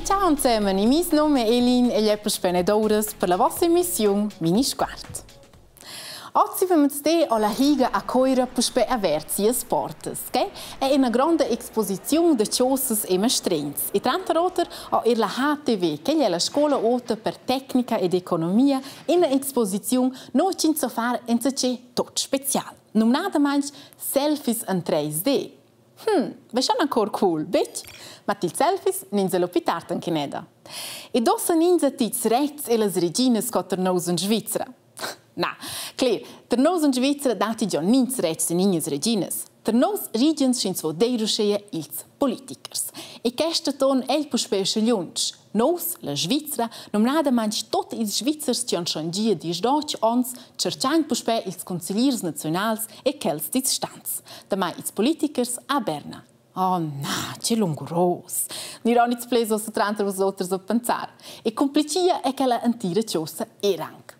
Ciao insieme, il mio nome è Elin e è per ed per la vostra emissiun Mini Squart. Oz vemez alla Higa a Coira puspè avert sias portas, che è ina gronda exposiziun da chosas e mastregns. E tranter oter ha er la HTW, che è la scola ota per tecnica ed economia, ina exposiziun no ch'ins so far enzatge tot special. Numnadamaing selfies en 3D. Hm, schon ancora cool, betg? Ma ils selfies n'ins lo più tard anche E dossa n'ins a tits rets e las reginas co nous in Svizzera. Na, cler, ter nous in Svizzera datti già nins rets e ninhas reginas. Ter nous regians sch'ins vo deir uscheia ils politikers. E questa ton ei puspei usche lunsch. Nous, la Svizra, numnadamaing tot ils Svizzers chi han schon gia 18 ons, tscherchan puspei ils consigliers naziunals e quels dils stans. Damai ils politikers a Berna. Oh na, che lunguros! Niron ils pleds ussa tranter vus oters a pensar. E complicia è quella entira chosa er anc.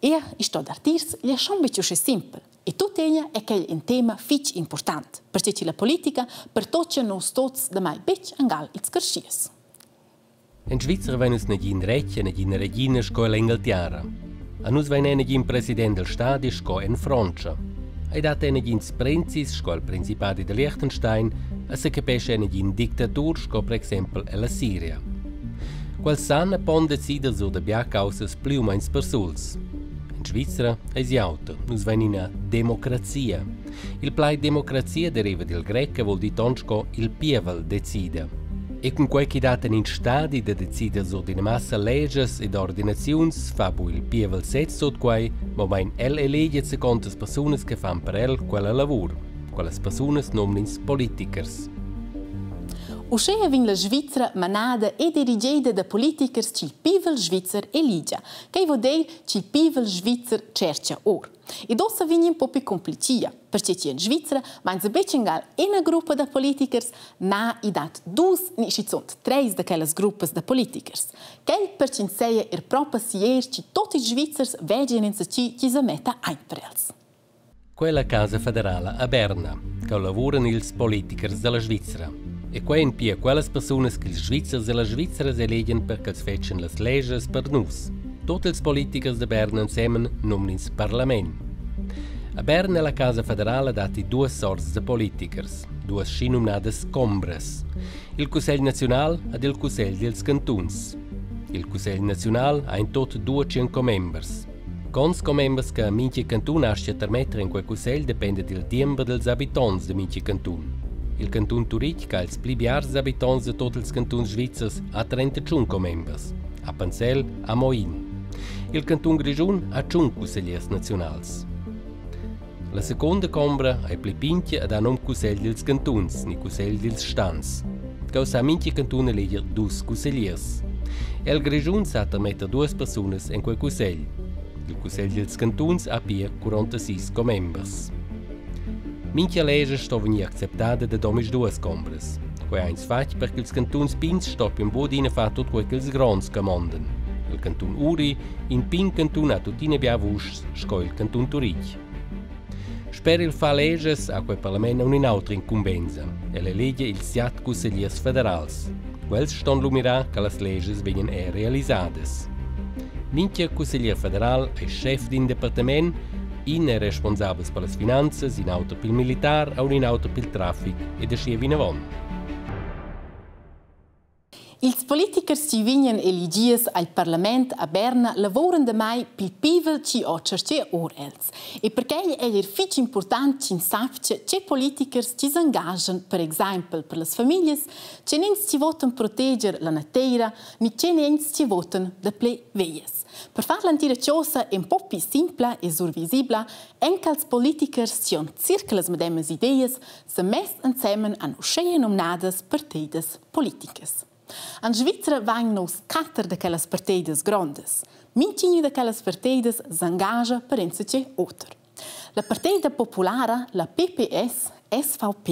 Er i sto dar tiers, gli è schon betg uschè simpel. E tuttegna è quel in tema fitg important, perche che la politica pertoccia nus tots damai betg angal ils creschiers. En Svizra vein nus negin retg e negina regina sco ell'Engaltiara. A nus vein ei negin president del stadi sco en Frontscha. Ei dat ei negins prinzis sco el Principadi da Liechtenstein e secapescha ei negin dictatur sco per exempel ella Siria. Quels san e pon decider sur da bia caussas pli u meins persuls. En Svizra eisi auter, nus vein ina democrazia. Il plaid democrazia deriva dil grec e vul dir ton sco il pievel decida. E cun quei ch'i dat en in stadi da decider sur d'ina massa legias ed ordinaziuns fa bu il pievel sez sut quei, mobein el elegia secontas persunas che fan per el quella lavur. Quellas persunas nomn'ins politichers. Uschea vegn la Svizra manada e dirigida da politichers ch'il pievel svizzer elegia. Quai vul dir ch'il pievel svizzer tschercha or. Ed ussa vegn in po pli cumplichia, perche chi in Svizra vainsa betg ingal ina gruppa da politikers, na i dat dus ni schizunt treis da quellas gruppas da politikers. Quel per ch'ins seia er propa sier chi tot ils Svizzers vegien insacchi chi sa metta aint per els. Quella Casa federala a Berna, che lavuran ils politikers dalla Svizra. E quei en pia quellas persunas che ils Svizzers e las Svizras elegian per ch'els fetschien las legias per nus. Tot ils politikers da Berna ensemen numn'ins parlament. A Berna la Casa federala datti duas sorts da politikers, duas schinumnadas combras. Il Cussegl naziunal ed il Cussegl dils cantuns. Il Cussegl naziunal ha in tot 200 commembers. Cons commembers che mintga cantun aschia tarmetter en quei cussegl dependa dil diember dils habitonts da mintga cantun. Il cantun Turitg ha ils pli biars habitonts da tot ils cantuns svizzers ha 31 commembers. Appenzell ha mo in. Il cantun Grischun ha tschun cussegliers naziunals. La secunda combra ei pli pintga ed ha num cussegl dils cantuns ni cussegl dils stans. Cheu sa mintga cantun eleger dus cussegliers. El Grischun sa termetter duas persunas en quei cussegl. Il cussegl dils cantuns ha pia 46 commembers. Mintga lescha sto vegnir acceptada da domisduas combras. Quei ha ins fatg per ch'ils cantuns pigns stoppien buc adina far tut quei ch'ils gronds camondan. Il cantun Uri, in pign cantun ha tuttina bia vuschs sco il cantun Turitg. Sper il far legias ha quei parlament aunc in'autra incumbensa. El elegia ils siat cussegliers federals. Quels ston lu mirar che las legias vegnan er realisadas. Mintga cusseglier federal ei schef d'in departament, in è responsabels per las finanzas, in auter pil militar u in auter pil traffic ed aschia vinavon. Ils politikers chi vegnan eligias al parlament a Berna lavuran damai pil pievel chi ho tscherchè our els. E perquai è eir fich important ch'ins sapcha che politikers chi s'engaschan per exaimpel per las famiglias, tgenins chi votan proteger la nateira ni tgenins chi votan daplè veglias. Per far l'antira chosa ün po pli simpla e survisibla èn quels politikers chi han circa las medemas ideas sa mess ensemen an uscheia nomnadas partidas politicas. En Svizra vain nus quatter da quellas partidas grondas. Minch'ina da quellas partidas s'engascha per insatge oter. La Partida populara, la PPS, SVP,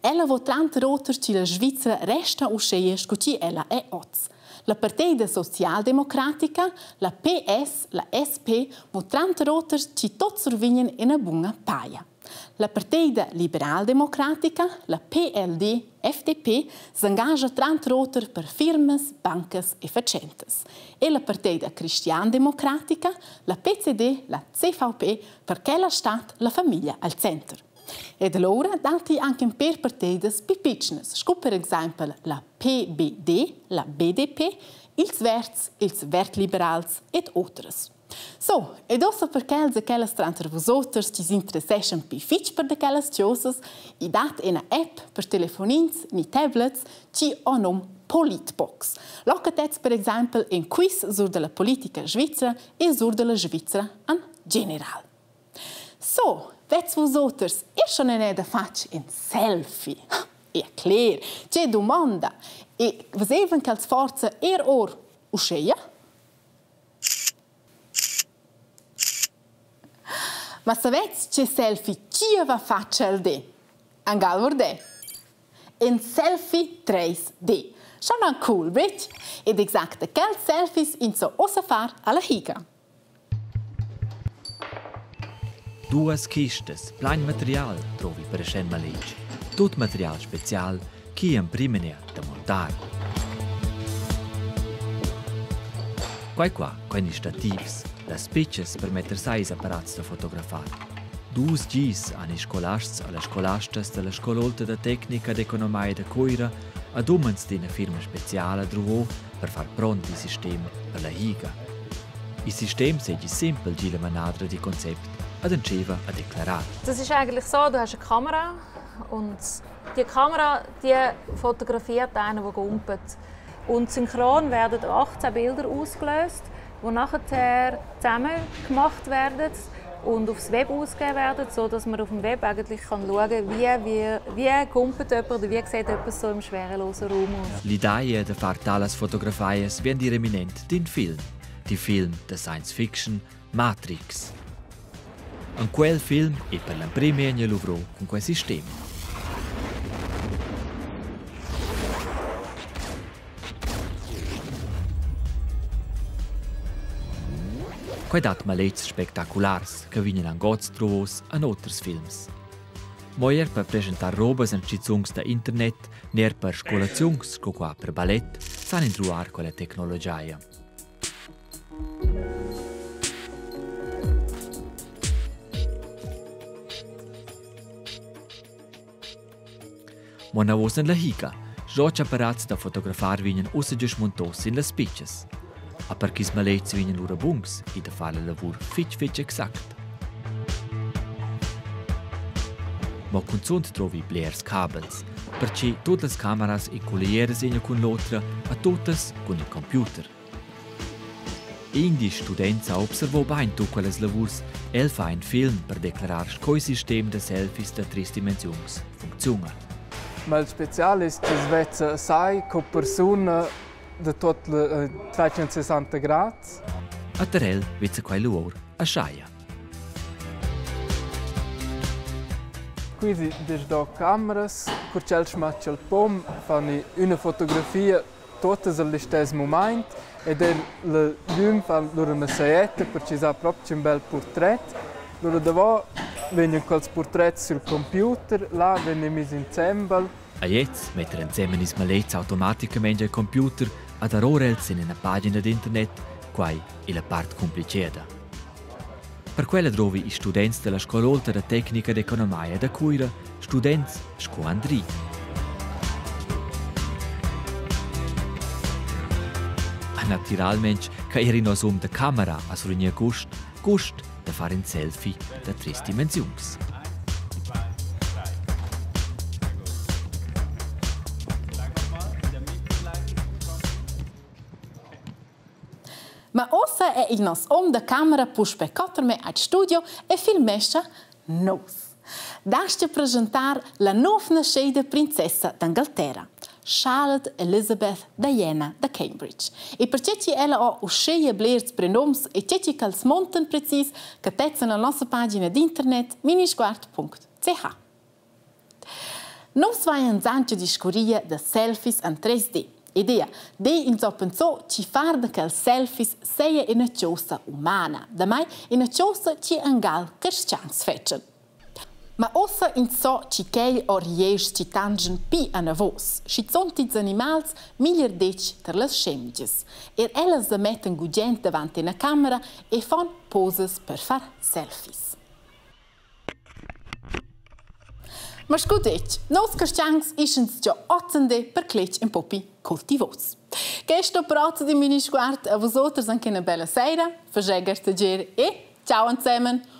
ella vo tranter oter chi la Svizra resta uscheia scu chi ella è hoz. La Partida socialdemocratica, la PS, la SP, vo tranter oter chi tots survignan ina buna paja. La Partida Liberaldemocratica, la PLD, FDP, s'engascha tranter oter per firmas, bancas e fatschentas. E la Partida Cristiandemocratica, la PCD, la CVP, per quella stat la famiglia al center. Ed alura datti anche in pêr partidas pli pitschnas, sco per exempel la PBD, la BDP, ils Verds, ils Verdliberals ed otras. So, ed ussa per quels e quellas tranter vusoters chi s'interesseschan pli fitg per da quellas chosas, i dat ina app per telefonins ni tablets chi ho nom Politbox. Là chattez per exaimpel in quiz sur da la politica svizra e sur da la Svizra en general. So, vez vusoters er schon ina fatg in selfie? E cler, tge dumanda! E vesevan quels forza er or uscheia? Ma savez tge selfie chi va fatg el di? Angal vurdè. In selfie 3D. Schon an cool, betg? Ed exact quels selfies ins so ussa far alla higa. Duas kistas plain material trovi per schen maletg. Tut material special chi emprimenia da montar. Quai qua, quai stativs, las pitschas per metter sai apparats da fotografar. Dus gis han ils scolasts e las scolastas dalla Scol'olta da tecnica d'economia da Cuira ad umens d'ina firma speciala druvò per far pront il sistem per la higa. Il sistem seigi simpel, gi la manadra dil concept ad entscheiva a declarar. Das ist eigentlich so, du hast eine Kamera und die Kamera die fotografiert einen, der gumpet. Und synchron werden 18 Bilder ausgelöst, die nachher zusammen gemacht werden und aufs Web ausgegeben werden, sodass man auf dem Web eigentlich kann schauen kann, wie gumpet jemand oder wie sieht jemand so im schwerelosen Raum aus. L'idea da far talas fotografias vien dir eminent d'in film. Di film da science fiction Matrix. En quel film è per l'emprima egna luvrò cun quel sistem. Quei dat maletgs spectaculars che vegnan anc oz truvos en oters films. Mo er per presentar robas en schizuns da internet ner per scolaziuns sco qua per ballet san indruar quella tecnologia. Mo anavos en la higa, sco apparats da fotografar vegnan ussa giu smontos sin las pitschas. A per ch'ils maletgs vegnan lura buns e da far la lavur fetg fetg exact. Mo cunzunt drovi blers cabels, perche tut las cameras e colieras ina cun l'otra a tuttas cun il computer. In di students ha observò bain tut quellas lavurs. El fa in film per declarar sco il sistem da selfies da trais dimensiuns funcziuna. Ma il special es chi's vezza sai co persuna da tuot le 360 grads. A tar el vezza quai luor a schaia. Quindi desdo cameras, cur ch'el schmacha il pom, fani üna fotografia tuottas al listess mumaint ed eir la glüm fa lura üna sajetta per chi s'ha propcha ün bel purtret. Lura davo vegnan quels purtrets sül computer, là vegna miss insembel. A gliez metter ensemen ils maletgs automaticamaing al computer a dar ora els in ina pagina d'internet, quai è la part cumpliceda. Per quella drovi ils students della Scol'olta da tecnica d'economia da Cuira, students sco Andri. Naturalmente che era in um da camera a survegnir gust, gust da far in selfie da tres dimensiuns. Ma ussa è il nos hom da camera puspè coter me al studio e filmescha nus. Dastga presentar la nov naschida princessa d'Angalterra, Charlotte Elizabeth Diana da Cambridge. E perche chi ella ho uscheia blers prenoms e che chi ch'els montan precis, cattezza la nossa pagina d'internet minisguard.ch. Nus vain anche discurria da selfies en 3D. Idea, de ins ho pensò chi far da quels selfies seia üna chosa umana, damai üna chosa chi angal carstgauns fetschan. Ma ossa ins so chi quegl ò rieschs chi tangen pi anavos, schizont ils animals miglier detg tar las schemgias. Er ellas sa mettan gugent davant ina camera e fan posas per far selfies. Ma scu detg, nos carstgauns ischans già ozzande per cletg un po pi cultivos. Questa prozza di Minisguard a vosoters anche una bella sera, faschè gartegier e ciao insemen.